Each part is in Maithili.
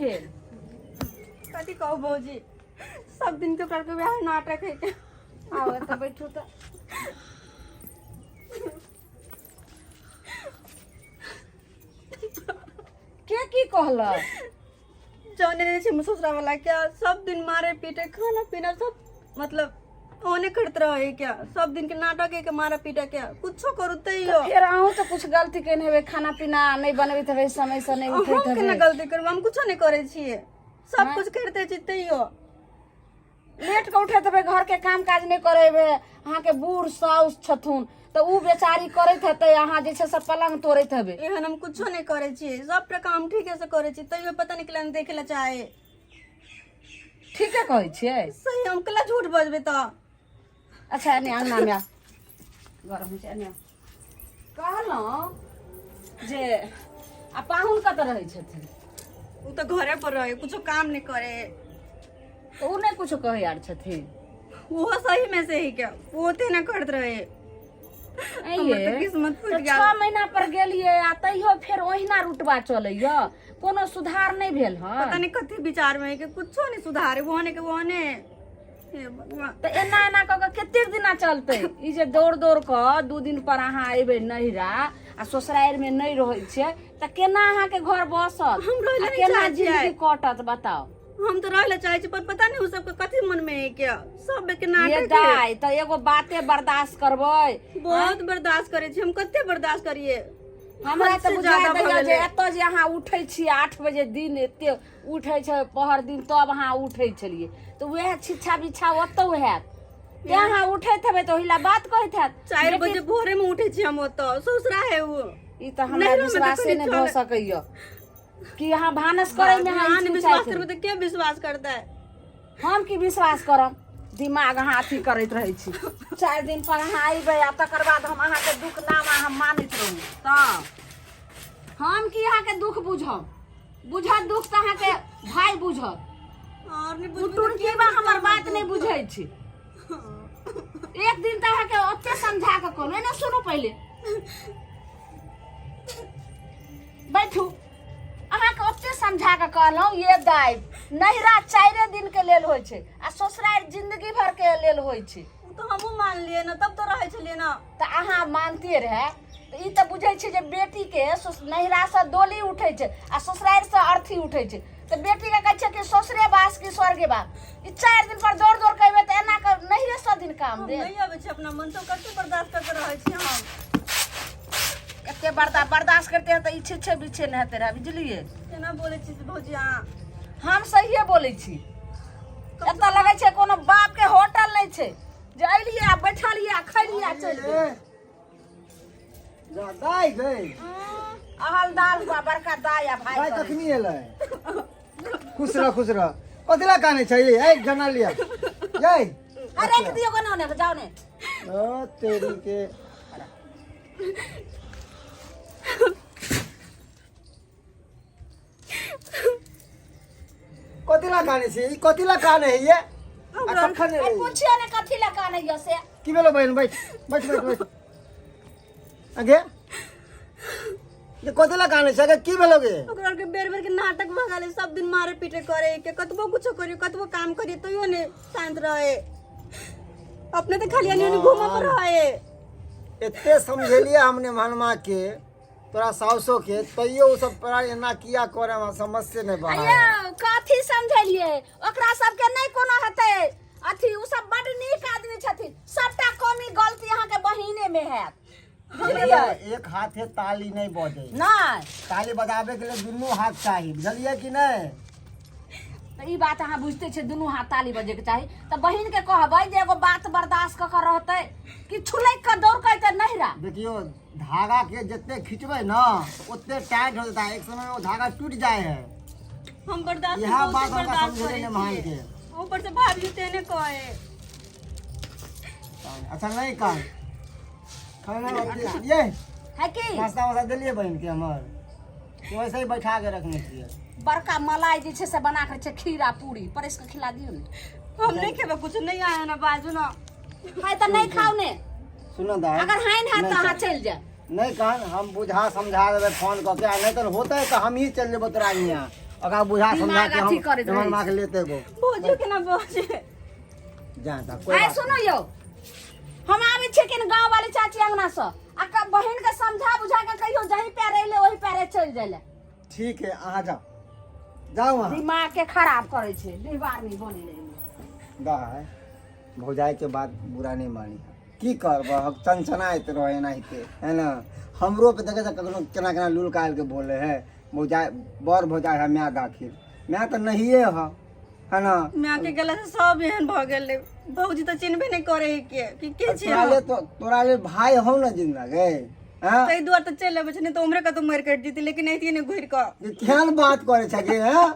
भेल? कथी कहू भौजी, सब दिन के ओकरा के वएह नाटक है के। आउ एतऽ बैठू तऽ। के की कहलक? जाने नहीं छै ससुरा वाला क्या सब दिन मारे पीटे, खाना पीना सब मतलब ओने करत रहे क्या, सब दिन के नाटक है के मारा पीटा क्या, कुछो करू तैयो। फेर अहूँ तऽ कुछ गलती केने हेबै, खाना पीना नहि बनबैत हेबै, समय से नहि उठैत हम केना हेबै। गलती करब? हम कुछो नहीं करे छियै, सब कुछ करते छी तैयो। लेट के उठैत हेबै, घर के काम काज नहि करेबै। अहाँके बूढ़ साउस छथुन तऽ उ बेचारी करैत हेतै, अहाँ जे छै से पलंग तोड़ैत हेबै। एहन हम कुछो नहीं करे छियै, सबटा काम ठीके से करे छियै, तैयो पता नहीं केला देखे ला चाहे। ठीके कहै छियै? सही, हम केला झूठ बजबै तऽ? अच्छा, एने अङ्गनामे आ, गरम होइ छै, एने आ। कहलहुँ जे आ पाहुन कतऽ रहै छथिन? उ तऽ घरे पर रहे, कुछो काम नहीं करे। तऽ उ नहि कुछो कहै आर छथिन? वो सही में से ही क्या वो ते ना करत रहे। हमर तऽ किस्मत फूटि तऽ गेल। 6 महीना पर गेलियै आ तैयो फेर ओहिना रुटबा चलैया, कोनो सुधार नहि भेल हन? पता नहीं कथी विचार में है कि कुछो नहीं सुधारे, वो ने के वो ने, हे भगवान। तऽ एना एना कऽ कऽ कतेक दिना चलतै ई जे दौड़ दौड़ कऽ 2 दिन पर अहाँ अयबै नैहरा आ ससुरारिमे नहि रहै छियै तऽ केना अहाँके घर बसत? हम रहै लए आ नहि केना चाहै छियै। जिंदगी कटत बताउ? हम तो रहे ला चाहे छी, पर पता नहीं उ सबके कथी मन में है क्या, सब के ये नाटक है। दाय, तऽ एगो बाते बर्दाश्त करबै? बहुत बर्दाश्त करे छी हम, कते बर्दाश्त करिए? हमरा हद तऽ से बुझा ज्यादा भऽ दैया जे गेलै। एतऽ जे अहाँ उठै छियै 8 बजे दिन, एते उठै छै पहर दिन, तब अहाँ उठै छलियै तऽ उएह छिच्छा बिच्छा ओतौ हैत, तें अहाँ उठैत हेबै तऽ ओहि ला बात कहैत हैत। 4 लेकिन बजे भोरे में उठे छी हम, ओतऽ ससुरा है वो। ई तऽ हमरा नैहरोमे तऽ विश्वासे कनि नहि भऽ चलै। सकैया कि अहाँ भानस करै में अहाँ अहाँ नहि ई विश्वास चाहैत करबै तऽ के विश्वास करतै? हम की विश्वास करब? दिमाग अहाँ अथी करैत रहै छी। 4 दिन पर अहाँ अयबै आ तकर बाद हम अहाँके दुख नाम हम मानैत रहू तऽ हम की अहाँके दुख बुझब? बुझत दुख तऽ अहाँके भाय बुझत। और नहि ओ बुझबै तऽ टुनकी के बा बुझतै हमर हमर बात नहि दुख? बुझै छी। एक दिन तऽ अहाँके ओते समझा कऽ कहलहुँ, एने सुनू, पहिले बैठू। अहाँके ओते समझा कऽ कहलहुँ ये दाइ, नैहरा 4 दिन के लेल होइ छै आ ससुरारि जिंदगी भर के लेल होइ छै। ओ तऽ हमहूँ मानलियै ने, तब तऽ रहै छलियै ने। तऽ अहाँ मानतियै रहए तऽ ई तऽ बुझै छै जे बेटीके नैहरासँ डोली उठै छै आ ससुरारिसँ अर्थी उठै छै, तऽ बेटीके कहै छै कि ससुरे बास कि स्वर्गे बास। ई 4 दिन पर दौड़ दौड़ के अयबै तऽ एना कऽ नैहरे 100 दिन काम हम देत? नहि अबै छी अपना मन से, कते बर्दाश्त कऽ के रहै छी हम। एते बर्दाश्त करते हैं तऽ ई छिछे बिछे नहि हेतै रहए, बुझलियै? केना बोलै छी भौजी अहाँ? हम सहिए बोलै छी। एतऽ लगै छै कोनो बाप के होटल नहि छै जे अयलियै आ बैठलियै आ खैलियै आ चलि गेलियै। जा दाइ गई। अहल दाल बा बड़का दाइ आ भाइ दाइ करै। कखनी एलै? खुश रह, खुश रह। कथी ला कानै छै ए? जना लिया ये। आ राखि दियौ कोना ने, जाउ ने। ओ तेरी के। कथी ला कानै छी? ई कथी ला कानै है ये आ कखन आ एलै? पुछियो ने कथी लए कानै यऽ से। की भेलो बहिन? बैठ बैठ बैठ बैठ। अगे ये कथी ला कानै छै? अगे की भेलो गे? ओकरा आरके बेर बेर के नाटक भऽ गेलै, सब दिन मारे पीटे करे के, कतबो कुछो करियो, कतबो काम करियो, तैयो ने शांत रहे। अपने तऽ खाली एनी ओनी घूमऽ पर रहे। एते समझेलियै हमने मनमा के, तोरा साउसो के, तैयो ओ सब तोरा एना किया करे, हमरा समझ से नहीं बाहर है। अयौ, कथी समझेलियै? ओकरा सबके नहि कोनो हेतै अथी, ओ सब बड नीक आदमी छथिन। सबटा कमी गलती अहाँके बहिने में हैत, बुझलियै? एक हाथे ताली नहीं बजे। नहि। ताली बजाबे के लिए दुनू हाथ चाही, बुझलियै कि नहीं? तऽ ई बात अहाँ बुझते छियै, दुनू हाथ ताली बजेके चाही। तऽ बहिन के कहबै जे एगो बात बर्दाश्त कऽ कऽ रहतै कि छुलकि कऽ दौड़ कऽ एतै नहिरा? देखियो, धागा के जितने खींचबे ना ओते टाइट हो जाता है, एक समय में वो धागा टूट जाए है। हम बर्दाश्त इएह बहुत बात हमरा बर्दाश्त समझेले करै नहि मान छियै। के। ऊपर से भाभी तेने कहे। अच्छा, नहीं कान खाना ये है की नाश्ता वास्ता देलिए बहन के हमर कि वैसे ही बैठा के रखने छियै? बड़का मलाई जे छै से बना के छै, खीरा पूरी परसि कऽ खिला दियौ ने। हम नहीं खेबै कुछ, नहीं आया ना, बाजू ना। है तऽ नहि खाउ ने। सुनो दाइ, अगर हानि हैत तऽ नहि अहाँ कान। चलि जायब। नहीं कान, हम बुझा समझा देबै फोन कऽ के, आ नहीं तऽ होतै तऽ हम ही चलि जेबो तोरा हियाँ। ओकरा बुझा समझा दिमाग के हम अथी करैत रहै निमन माँ के लेते गो भौजियो के ना बजे जा ता कोई आइ बात सुनो यौ, हम आबै छियै कि गाँव वाली चाची अंगना से, आ बहिन के समझा बुझा के कहियो जही पैर अइले ओही पैरे चलि जाइले। ठीक है, अहाँ जाओ जाओ अहाँ। दिमाग के खराब करै छै, डिहबारनी बनेले। दाय भौजाई के बात बुरा नहीं मानी, की करब, चनचनाइत रहे एनाहिते है ना। हमरो पे देखे कखनो केना केना लुल काल के बोले है भौजाई, बड़ भौजाई है my दाखिल, my तऽ नहिए है है ना। माय के गेला से सब एहन भऽ गेलै, भौजी तऽ चिन्हबे नहि करे है के कि के छियै तोरा हम। ले तो तोरा ले भाई हो ना जिंदा गे हैं? ताहि दुआरे तऽ चलि अबै छै, नहि तऽ उम्हरे कतौ मरि कटि जेतै, लेकिन अइतियै नहि घुरि कऽ। जे केहन बात करे छै गे हैं?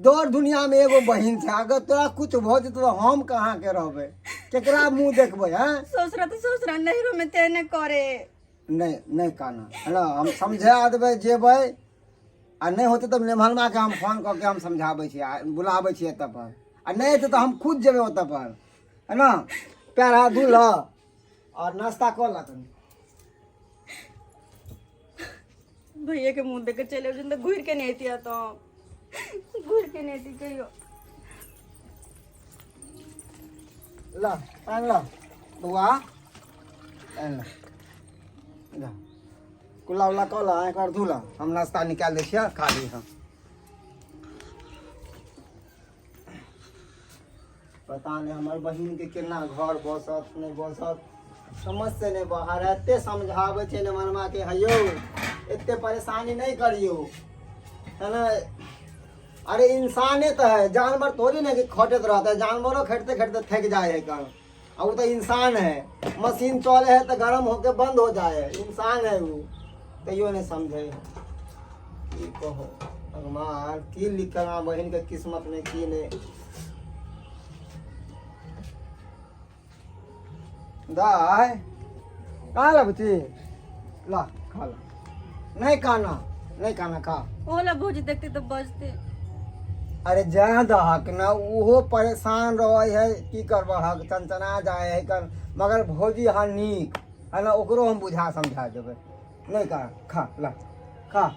दौड़ दुनिया में एगो बहिन छै, अगर तोरा कुछ भऽ जेतौ तऽ हम कहाँ के रहबै, केकरा मुँह देखबै हैं? ससुरा तऽ ससुरा, नैहरो में तेहने करे। नहीं नहीं काना है ना, हम समझा देबै जेबै आ नहि होतै तऽ नेमहलमा के हम फोन कऽ के हम समझाबै छियै आ बुलाबै छियै एतऽ पर, आ नहि हेतै तऽ हम खुद जेबै ओतऽ पर है ना। पैर हाथ धो लऽ और नाश्ता कऽ लऽ कनि। भैया के मुँह देख के चलि अबै तऽ घुरि के नहि अइतियै, तऽ घुरि के नहि अइती कहियो। ल पानि ल बौआ, पानि ल, जा कुल्ला उल्ला कऽ ल, एक बार धो ल, हम नाश्ता निकालि दै छियै, खा लीहऽ। पता नहि हमर बहिनके केना घर बसत नहि बसत, समझ से नहि बाहर है। एते समझाबै छै ने मनमा के, हयौ एते परेशानी नहि करियौ है ना। अरे इंसाने तो है, जानवर थोड़ी ना कि खटैत रहता है, जानवरों खटते खटते थक जाए है कल, और वो तो इंसान है, मशीन चले है तो गर्म होके बंद हो जाए है, इंसान है वो, तैयो नहीं समझे है। की कहो भगवान, की लिखल हमार बहिन के किस्मत में की नहीं। दाय कहाँ ला बुची, ला खा ला, नहीं खाना नहीं खाना खा। ओला भौजी देखते तऽ बजते। अरे जा दहक ना, उहो परेशान रहे है, की करबहक, चनचना जाए है कर, मगर भौजी हाँ नीक है ना, ओकरो हम बुझा समझा देबै। नहीं खा खा ला खा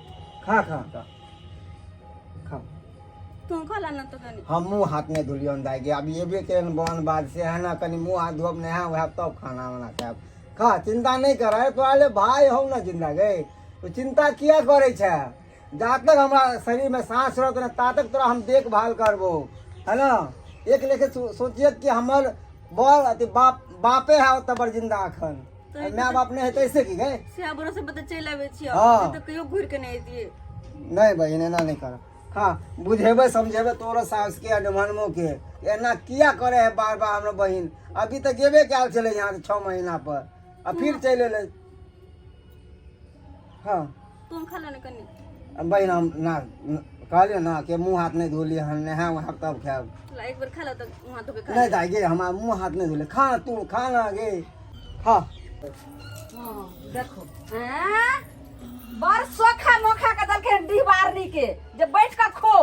खा खा खा खा। तू खा ला ना तो कनी। हम मुँह हाथ नहीं धुलियन दाई के, अब ये भी केहन बन बात से है ना, कनी मुँह हाथ धोब नहा वह तब खाना वाना खायब। खा चिंता नहीं कर, अरे तोरा ले भाई हो ना जिंदा गे, तो चिंता किया करे छै, जा तक हमरा शरीर में सांस रहत ना ता तक तोरा हम देखभाल करबो है ना। एक लेखे सोचिए कि हमर बड़ अथी बाप बापे है ओतऽ बड़ जिंदा अखन, माय बाप नहीं है तैसे की गए। से भरोसे पर तऽ चलि आबै छियै, हाँ। तऽ कहियो घुरि के नहि अइतियै। नहीं बहिन एना नहीं कर, हाँ बुझेबै समझेबै तोरो सास के आ निमहनमो के, एना किया करे है बार बार हमर बहिन। अभी तऽ गेबे कयल छलै यहाँ से 6 महीना पर, आ फिर चलि एलै। हाँ तू खा ला ना कनी। बहिन हम ना कहलियै ना कि मुँह हाथ नहीं धोलियै हन, नहा उहा तब खायब। ला एक बेर खा ला तऽ मुँह हाथ धोके खा। नहीं दाई गे, हमार मुँह हाथ नहीं धोले, खा ना तू खा ना गे खा। हाँ, देखो हैं? बड़ सोखा मोखा के देलकै हन डिहबारनी के जे बैठ के खो।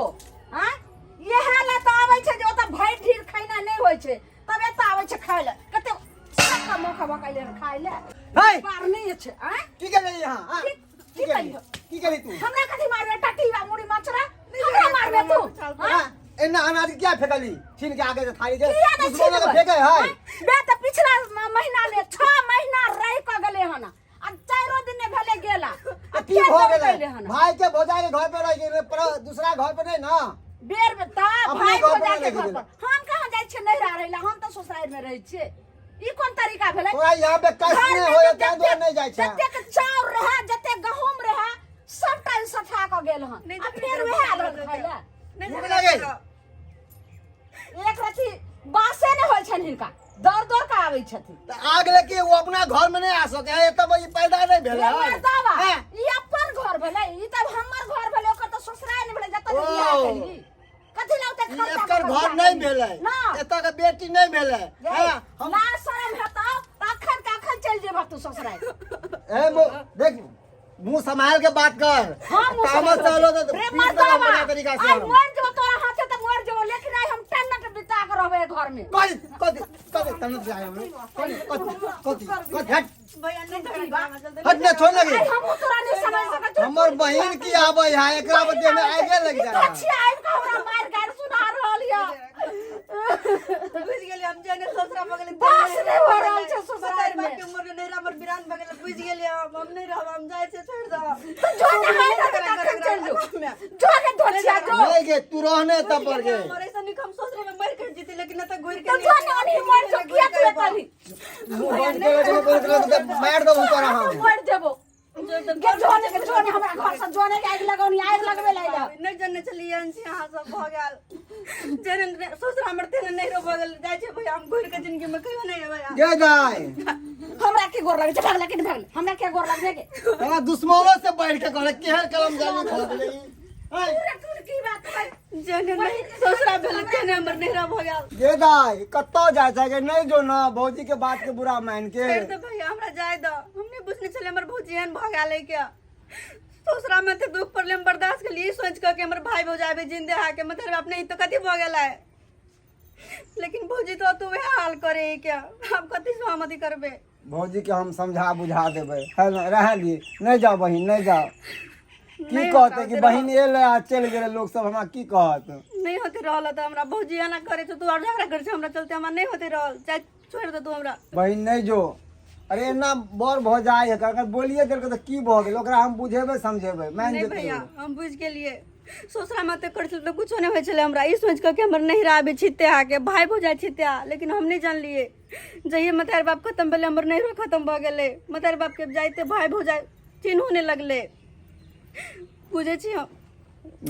हैं? इएह लए तऽ आबै छै जे ओतऽ भरि ढीर खैना नहि होइ छै, तब एतऽ आबै छै खाय लए। कते सोखा मोखा भऽ हन खाय लए। हे! डिहबारनी छै, आँय? की केलियै यहाँ, आँय? की की केलियै? केलियै? की केली तू? हमरा कथी मारबे टटीवा मुड़ी मचरा, हमरा मारबे तू? हाँ? एना अनाज किया फेकली छीन के आगे से थाली के किया नहीं दुश्मन के छीनबै? फेके है। आँय? बे तऽ पिछला महीना में 6 महीना रह के गेलै हन, आ 4 दिन नहि भेलै गेला, आ की फेर भऽ दौड़ गेलै? गेलै हन। भाई के भौजाई के घर पे रह गेलै, पर दूसरा घर पे नहीं ना। बेर में तऽ अपने भाई घर पर भौजाई के रहि घर गेलै। पर हम कहाँ जाइ छियै नैहरा रहै लए, हम तऽ ससुरारि में रहै छियै। ई कोन तरीका भेलै? तोरा यहाँ पे कष्ट घर नहीं में होय, जे ताहि दुआरे नहीं जाइ छै। जतेक चाउर रहै, जतेक गहूम रहै, सबटा ई सठा कऽ गेल हन, नहि आ तऽ फेर फेर वएह आयल खाय लए। नहि भूख लागल? एक रति बासे नहि होइ छनि हिनका, दौड़ दौड़ कऽ आबै छथिन। तऽ आग लेके वो अपना घर में नहीं आ सके है, तब ई पैदा नहीं भेलै रे है। मर्दावा, हैं? ई अपन घर भेलै, ई तब हमर घर भेलै, ओकर तऽ ससुराल नहि भेलै जतऽ ओ। बियाह केलही। कथी लए ओते ई खर्चा एकर कऽ घर बियाह नहीं केलही? भेलै, ना। एतऽ के बेटी नहीं भेलै। गे, हैं? हम ना शरम हेतौ तऽ अखन के अखन चलि जेबह तू ससुराल। ए देख मुंह संभाल के बात कर। हाँ, मुंह तामस संभाल चलो तो रे पीट देबो मर्दावा, बढ़िया तरीका से आइ हम। मर जेबो तोरा हाथे तऽ मर जेबो, लेकिन आइ हम टन्नक बिता के रहबै घर में। कथी कथी कथी तन्नक जाय हम कथी कथी कथी कथी हट भैया नहीं झगड़ा करना, चलते हट ना छोड़ लगे। आइ हमहूँ तोरा नहीं समझ सकैत छियौ। हमर बहिन की आबै है एकरा बदले में आगे लग ई जा तो छिया आबि कऽ हमरा मारि गारि सुना रहल यऽ। बुझि गेलियै हम जेने ससुरा भऽ गेलै। बस नहि भऽ रहल छै ससुरारि मे। बाप के उम्र नहि हमर बिरान भऽ गेलै, बुझि गेलियै हम नहि रहब, हम जाइ छियै, छोड़ि दऽ। तऽ जो ने मारि देतै तखन चलि जो। जो ने धोछिया जो। नहीं गे, तू रहने तब पर गे। हमर ऐसा निक हम सोच रहे मर कट जीती, लेकिन न तऽ घुरि के तऽ जो ने ओनही मरि जो, किया तू एतऽ रही? मुंह बंद कर ले, बंद कर ले, मार देबो तोरा हम। मरि जेबो गे, जो ने जो ने हमरा घर से जो ने, आगि लगौनी आगि लगबे ला एलऽ। नहि जनने छलियै अंशी, अहाँ सब भऽ गेल जेहन ससुरा हमर तेहन नैहरो भऽ गेल। जाइ छै भैया, हम घुरि के जिंदगी में कहियो नहि एबै। गे दाय, हमरा की गोर लगै छै? भागले कि नहि भागले? हमरा के गोर लगने के? तोरा दुश्मनो से बढ़ के कहले केहन कलम जाली खा गेलै ई? हैं? पूरे तूर की बात है? जेहन नहि ससुरा भेल तेहन हमर नैहरा भऽ गेल। गे दाय, कतौ जाइ छै गे? नहीं जो ना भौजी के बात के बुरा मान के। छोड़ि दे भैया, हमरा जाय दऽ। हम नहि बुझने छलियै हमर भौजी एहन भऽ गेल है। के ससुरा में एते दुख पड़ले, हम बर्दाश्त के लिए सोच कऽ के हमर भाई भौजाई भी जिंदे है के मतलब अपने ई तो कथी भऽ गेल है, लेकिन भौजी तो तू वएह हाल करे है। क्या हम कथी से हम अथी करबे? भौजी के हम समझा बुझा देबै है ना, रह ली, नहीं जाओ बहिन, नहीं जाओ। की नहि कहते कि होते। बहिन एलै आ चलि गेलै, लोक सब हमरा की कहत? नहीं होते रहल तऽ हमरा भौजी एना करे छै, तू और झगड़ा करे छै हमरा चलते, हमरा नहीं होते रहल, चाहे छोड़ दे तू हमरा। बहिन नहीं जो, अरे एना बड़ भऽ जाइ है, अगर बोलिए देलकै तऽ की भऽ गेल? ओकरा हम बुझेबै समझेबै, मानि नहीं जेतै। भैया, हम बुझि गेलियै। ससुरा में तऽ करै छलै तऽ कुछो नहि होइ छलै हमरा, ई सोचि कऽ कि हमर नैहरा आबै छिते आके भाय भौजाइ छिते आ, लेकिन हम नहि जानलियै। जहिये मतार बाप खतम भेलै, हमर नैहरो खतम भऽ गेलै। मतार बापके जाइते भाय भौजाइ चिन्हो नहि लगलै, बुझै छी हम।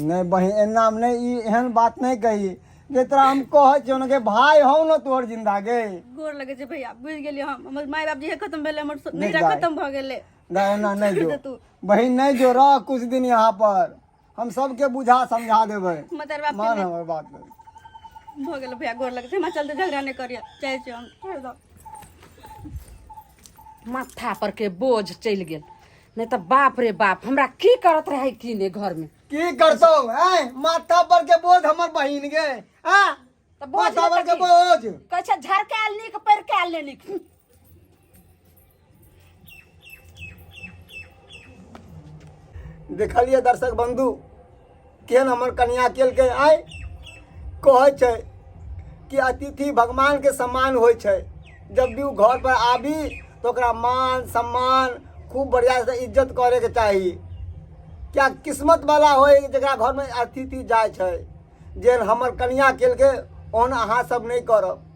नहीं बहिन, एना नहि, ई एहन बात नहीं कही जे तोरा हम कहै छियौ ने के भाय हौ ने तोहर जिंदा गे। गोर लगै छै भैया, बुझि गेलियै हम। हमर माय बाप जहिया खतम भेलै, हमर नहि नैहरा दाइ। खतम भऽ गेलै। नहीं, एना नहीं छोड़ि जो दे तू। बहिन, नहीं जो, रह कुछ दिन यहाँ पर, हम सबके बुझा समझा देबै। मतार बाप मान हमर बात। भऽ गेल भैया, गोर लगै छै, हमरा चलते झगड़ा नहि करियै, चाहै छी हम, छोड़ि दऽ। माथा पर के बोझ चलि गेल, नहि तऽ बाप रे बाप, हमरा की करत रहै की नहि घर में। की करतौ हैं माथा पर के बोझ हमर बहिन के हैं? तऽ बोझ माथा पर नहि के तऽ की? बोझ। कहै छै झरकायल नीक परकायल नहि नीक। देखलियै दर्शक बंधु, केहन हमर कनिया केलकै? आइ कहै छै कि अतिथि भगवानके सम्मान होइ छै। जब भी ओ घर पर आबी तऽ ओकरा मान सम्मान खूब बढ़िआँसँ इज्जत करैके चाही। क्या किस्मत वाला होइ जकरा घरमे अतिथि जाइ छै। जेहन हमर कनिया केलकै, ओहन अहाँ सब नहि करब।